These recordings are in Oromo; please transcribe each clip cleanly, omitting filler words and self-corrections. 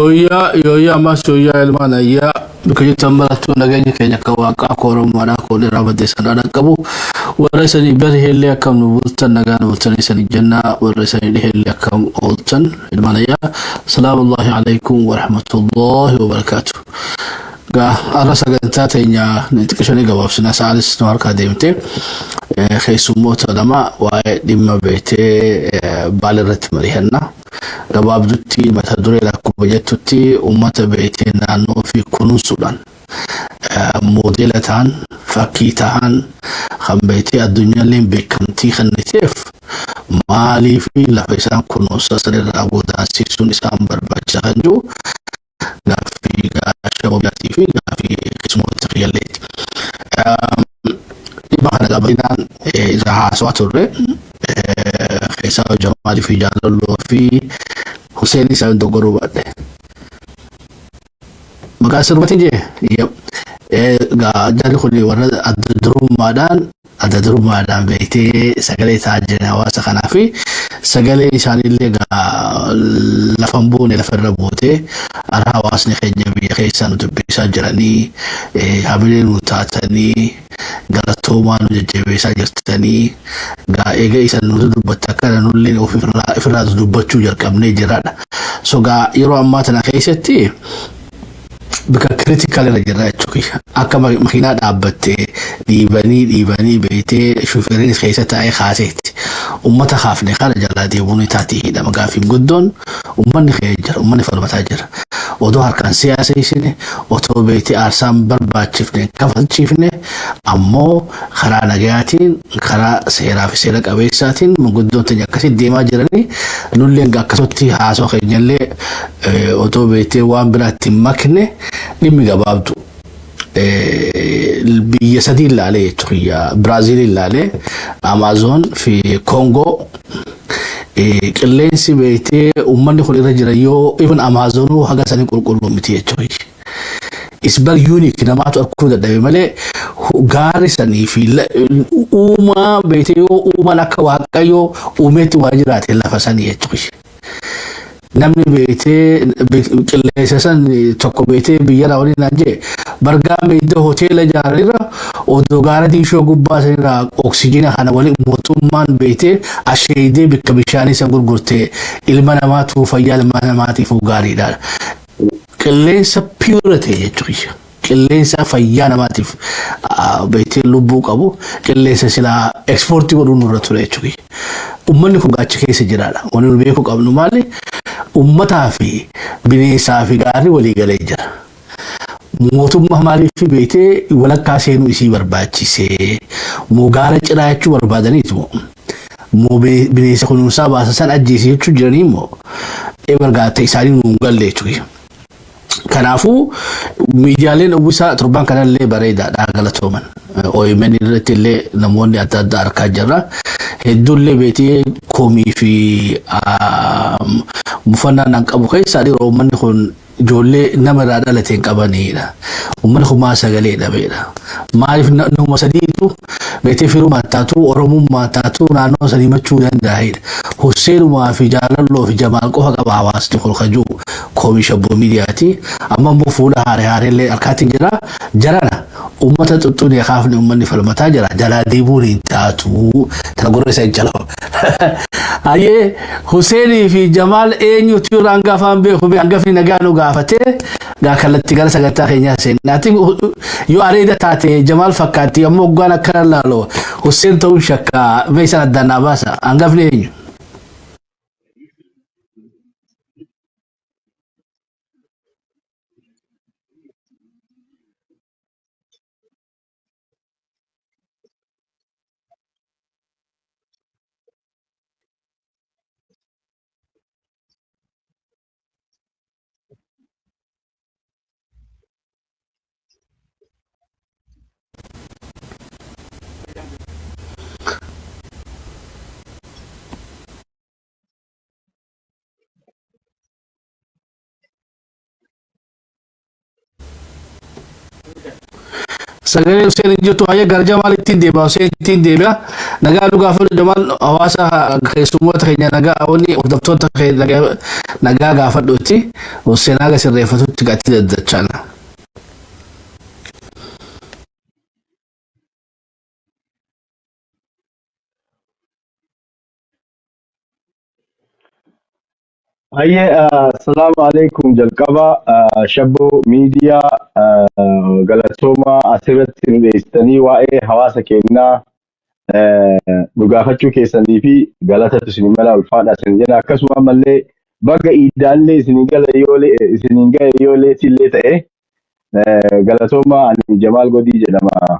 Yooyyaa yooyyaa ammas yooyyaa ilmaan ayyaa bakka jirtan marattuu nageenya keenya akka waaqaa koo oromaadhaa koo dheeraa badde sanaa dhaqqabu warra isanii bari hellee akkam nu bultan nagaa nu bultanii isanii jennaa warra isanii dhihellee akkam ooltan ilmaan ayyaa salaamullahi alaikum warahmatullahi wabarakaatu. Gaa har'a sagantaa teenya xiqqishanii gabaabsina sa'aanis nu harkaa deemte keessummoota lama waa'ee dhimma beektee baala irratti mari'anna. Gabaabdutti mata dureen akkuma jettutti uummata beektee naannoo fi kunuunsuudhaan moodeela ta'an fakkii ta'an kan beektee addunyaalleen beekamtii kenniteef maaliif lafa isaan kunuunsa sanirraa godaansiisuun isaan barbaachisa kan jiru gaaffii gaasha biyyatii fi gaaffii keessummoota kiyyalleeti. Dhimma kana gabaabinaan irra haasawaa turre keessaa Jamaalii fi Jaalalloo fi Huseen isaan doggoruu baadhe. Maqaa sirbatiin jee jarri kun warra adda durummaadhaan Adda durummaadhaan beektee sagalee ta'aa jiran hawaasa kanaa fi sagaleen isaaniillee egaa lafa hin buune lafa irra buutee har'a hawaasni keenya biyya keessaa nu dubbisaa jiranii hamilee nu taatanii galatoomaa nu jajjabeessaa jirtanii gaa eega isan nu dubbatta akkana nullee ofirraa dubbachuu jalqabnee jirradha. So gaa yeroo ammaa tana keessatti bika critical irra jirra jechuudha. Akka makiinaa dhaabbatte dhiibanii dhiibanii beektee shufeeriin keessa taa'ee kaaseetti. Uummata kaafne kana jalaa deemuun ni taati hidhama gaaffiin guddoon uummanni ka'ee jira uummanni falmataa jira. Odoo harkaan siyaaseessine otoo beektee aarsaan barbaachifne kafalchiifne ammoo karaa nagayaatiin karaa seeraa fi seera qabeessaatiin manguddoon teenya akkasitti deemaa jiranii nulleen akkasumatti haasoo keenyallee otoo beektee waan biraatti hin makne dhimmi gabaabdu. Biyya sadii ilaalee jechuudha. Biraaziil ilaalee, Amaazoon fi Koongoo. Qilleensi beektee uummanni kun irra jira yoo even Amaazonuu haga sanii qulqulluu miti jechuudha. Is bar unique namaatu arguu dadhabe malee gaarri sanii fi uumaa beektee yoo uumaan akka waaqayyoo uumeetti waa jiraate lafa sanii jechuudha. Namni beektee qilleensa san tokko beektee biyya waliin naan jee bargaa meedda hoteela ijaaranirra odoo gaara diishoo gubbaa sanirraa oksijiina kana waliin mootummaan beektee asheedee bikka bishaanii san gurgurtee ilma namaatu fayyaa ilma namaatiif gaariidha. Qilleensa pure ta'e jechuudha. Qilleensa fayyaa namaatiif beektee lubbuu qabu qilleensa silaa ekspoortii godhuun nurra ture jechuudha. Uummanni kun achi keessa jiraadha. Wanni nu beekuu qabnu maali? Uummataa fi bineensaa fi gaarri walii galee jira. Mootummaa maaliif beektee walakkaa seenuu isii barbaachisee moo gaara ciraa jechuu barbaadaniitu moo moo bineensa kunuunsaa baasa san ajjeese jechuu jiranii moo eebargaa isaanii nuun galle jechuudha. Kanaafuu miidiyaaleen uwwisaa torban kanallee bareedaadha galatooman. OMN irratti illee namoonni adda addaa argaa jirra. Hedduullee beetee komii fi mufannaa naan qabu keessaa dhiiroo uummanni kun ijoollee nama irraa dhalate hin qabanidha. Uummanni kun maal sagalee dhabeedha. Maaliif nama sadiitu beetee firummaa taatu oromummaa taatu naannoo sanii machuu danda'edha. Husseenumaa fi Jaalalloo fi Jamaal qofa qaba hawaasni kun kan jiru komii shabboo miidiyaati. Amma immoo fuula haaree haaree harkaatiin jira. Jarana uummata xuxxunee kaafne uummanni falmataa jira. Jalaa deemuun hin taatu. Tana gurra isa hin calamu. Hayyee Huseenii fi Jamaal eenyutu irra hangafaan beeku mee hangafni nagaa nu gaafatee gaa kallattii gara sagantaa keenyaa seennaati. Yoo areeda taate Jamaal fakkaatti ammoo hoggaan akkana laalo Huseen ta'uun shakka mee isaan addaan naa baasa hangafni eenyu? Sagalee Hussein hin jirtu, hayyee gara Jamaal ittiin deebi'a. Hussein ittiin deebi'a. Nagaa nu gaafadhu Jamaal, hawaasa keessummoota keenya nagaa, wanni hordoftoota keenya nagaa gaafadhu itti Hussein haga sirreeffatutti gatti daddachana. Hayyee, assalaamu alaikum. Jalqaba Shabboo Miidiyaa, galatoomaa asirratti nu dhiyeessitanii waa'ee hawaasa keenyaa nu gaafachuu keessanii fi galatatu isin mala, ulfaadha isin jedha. Akkasuma ammallee baga iidaallee isin gala yoo isiniin gahe yoo leetillee ta'e, galatoomaa. Ani Jamaal Godii jedhama.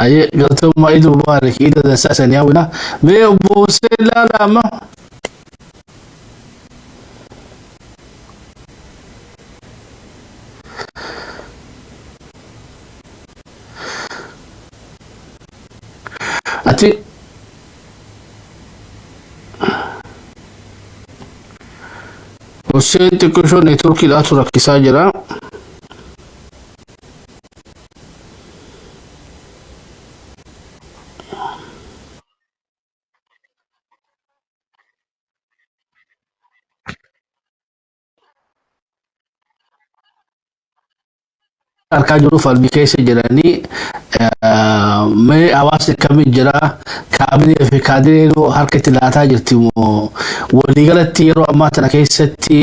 Ayyee, galatoomaa, Iid Mubaarak, Iida dansaa isanii hawwina. Mee obbo Hussein laala amma. Ati Hussein xiqqishoo neetworkiidhaatu rakkisaa jira. Harkaa jiru falmii keessa jiranii, mee hawaasni akkamiin jira? Kaabinee fi kaadireen harka itti laataa jirti moo? Waliigalatti yeroo ammaa tana keessatti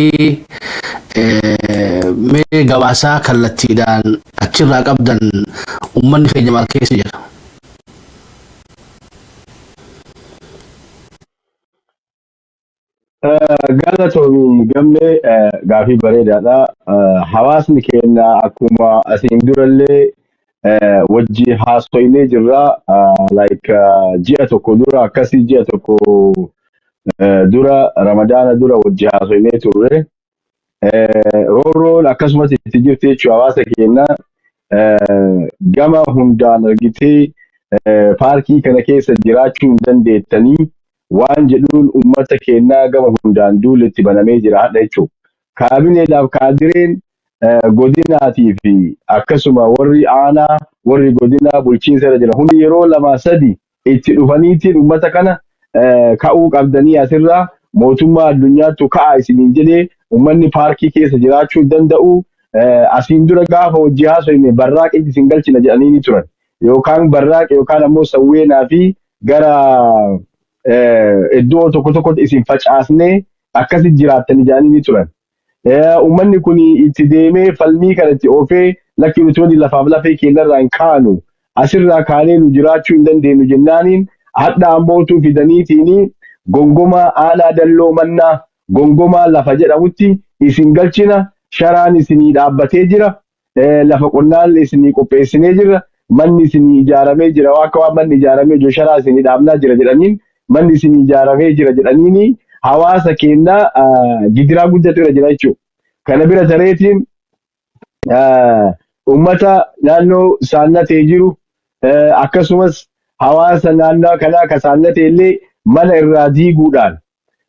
mee gabaasaa kallattiidhaan achirraa qabdan, uummanni keenya maal keessa jira? Galatoomi Gammee, gaafii bareedaadha. Hawaasni keenya akkuma asiin durallee wajji haasoynee jirra. Like ji'a tokko dura akkasii, ji'a tokko dura, Ramadaana dura wajji haasoynee turre. Roorroon akkasumas itti jirti jechuudha hawaasa keenya gama hundaan argitee, paarkii kana keessa jiraachuu hin dandeettanii waan jedhuun uummata keenyaa gama hundaan duulli itti banamee jira hadha jechuudha. Kaabineedhaaf kaadireen godinaatii fi akkasuma warri aanaa, warri godinaa bulchiinsa irra jira hundi yeroo lama sadi itti dhufaniitiin uummata kana ka'uu qabdanii, asirraa mootummaa addunyaattu ka'aa isiniin jedhee, uummanni paarkii keessa jiraachuu danda'u. Asiin dura gaafa hojii haasofne Barraaqitti isin galchina jedhanii ni turan. Yookaan Barraaq yookaan ammoo Sawweenaa fi gara iddoo tokko tokkotti isin facaasnee akkasitti jiraattanii jedhanii ni turan. Uummanni kun itti deemee falmii kana itti oofee, lakki, nuti waliin lafaaf lafee keenyarraa hin kaanu, asirraa kaanee nu jiraachuu hin dandeenyu jennaaniin, hadha ambootuu fidaniitiin Gongomaa, aanaa Dalloo Mannaa, Gongomaa lafa jedhamutti isin galchina, sharaan isinii dhaabbatee jira, lafa qonnaan isinii qopheessinee jirra, manni isinii ijaaramee jira, akka waan manni ijaaramee jiru sharaa isinii dhaabnaa jira jedhaniin, manni isinii ijaaramee jira jedhaniini hawaasa keenya gidiraa guddatu irra jira jechuudha. Kana bira tareetiin uummata naannoo Saannatee jiru, akkasumas hawaasa naannoo kanaa ka Saannatee illee mana irraa diiguudhaan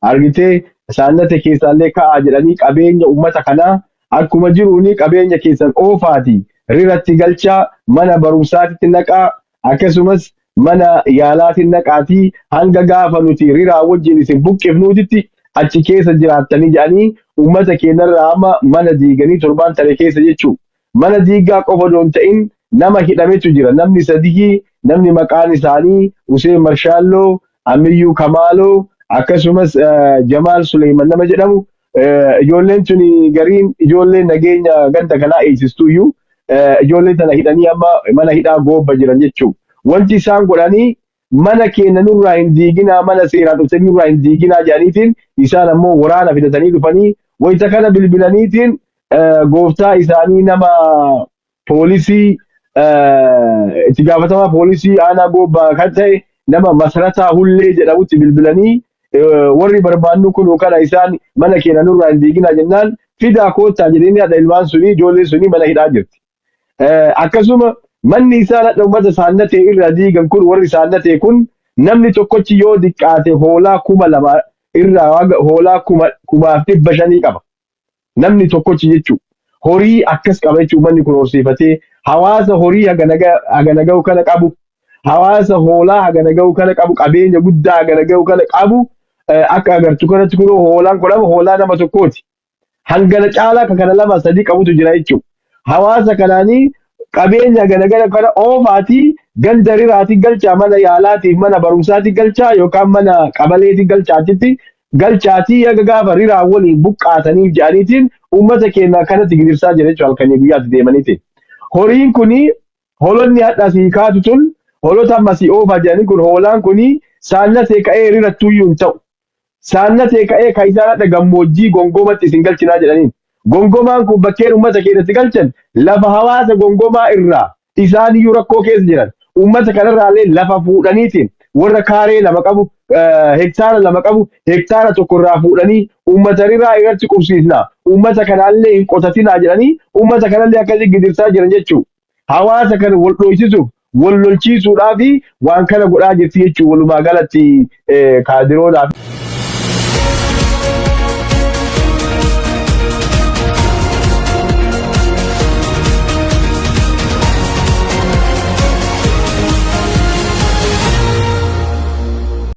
argitee, Saannate keessaallee ka'aa jedhanii, qabeenya uummata kanaa akkuma jiruuni qabeenya keessan oofaati riratti galchaa, mana barumsaatitti naqaa, akkasumas mana yaalaatiin naqaatii, hanga gaafa nuti riraa wajjin isin buqqifnuutitti achi keessa jiraattanii jedhanii uummata keenyarraa amma mana diiganii torbaan tare keessa jechuu. Mana diigaa qofa osoo hin ta'in nama hidhametu jira. Namni sadii, namni maqaan isaanii Hussein Marshaalloo, Amiyyuu Kamaaloo, akkasumas Jamaal Suleeman nama jedhamu. Ijoolleen tuni gariin ijoolleen nageenya ganda kanaa eegsistuyyuu, ijoollee tana hidhanii amma mana hidhaa Goobba jiran jechuudha. Wanti isaan godhanii mana keenya nurraa hin diiginaa, mana seeraan dhuftanii nurraa hin diiginaa jedhaniitiin, isaan ammoo waraana fidatanii dhufanii wayita kana bilbilaniitiin gooftaa isaanii nama poolisii, itti gaafatamaa poolisii aanaa Goobbaa kan ta'e nama Masrataa Hullee jedhamutti bilbilanii, warri barbaannu kun kana, isaan mana keenya nurraa hin diiginaa jennaan, fidaa koottaa jedhanii hadha ilmaan sunii, ijoolleen sunii mana hidhaa jirti. Akkasuma manni isaan hadha uummata Saannatee irraa diigan kun, warri Saannatee kun namni tokkochi yoo diqqaate hoolaa 2000 irraa haga hoolaa 2500 qaba. Namni tokkochi jechuudha. Horii akkas qaba jechuun uummanni kun horsiifatee hawaasa horii hagana gahu kana qabu, hawaasa hoolaa hagana gahu kana qabu, qabeenya guddaa hagana gahu kana qabu. Akka agartu kanatti kunoo hoolaan kun hoolaa nama tokkooti. Hangana caalaa kan kana lama sadii qabutu jira jechuudha. Hawaasa kanaanii qabeenya hagana gana kana oofaatii ganda riraatii galchaa, mana yaalaatiif mana barumsaatii galchaa yookaan mana qabaleetii galchaatitti galchaatii haga gaafa riraa waliin buqqaataniif jedhaniitiin uummata keenya kanatti gidirsaa jira jechuudha halkanii guyyaatti deemaniiti. Horiin kuni, hoolonni hadha sii kaatu tun, hoolota amma sii oofaa jedhanii kun, hoolaan kuni saannatee ka'ee rirattuyyuu hin ta'u. Saannatee ka'ee kan isaan hadha gammoojjii Gongomatti isin galchinaa jedhaniin. Gongomaan kun bakkeen uummata keenyatti galchan lafa hawaasa Gongomaa irraa isaan iyyuu rakkoo keessa jiran. Uummata kanarraallee lafa fuudhaniitiin warra kaaree 2 qabu, hektaara 2 qabu, hektaara 1 irraa fuudhanii uummata riraa irratti qubsiisna. Uummata kanaallee hin qotatinaa jedhanii uummata kanallee akkasii gidirsaa jiran jechuudha. Hawaasa kana wal dhoysisuuf, wal lolchiisuudhaaf waan kana godhaa jirti jechuudha walumaa galatti kaadiroodhaaf.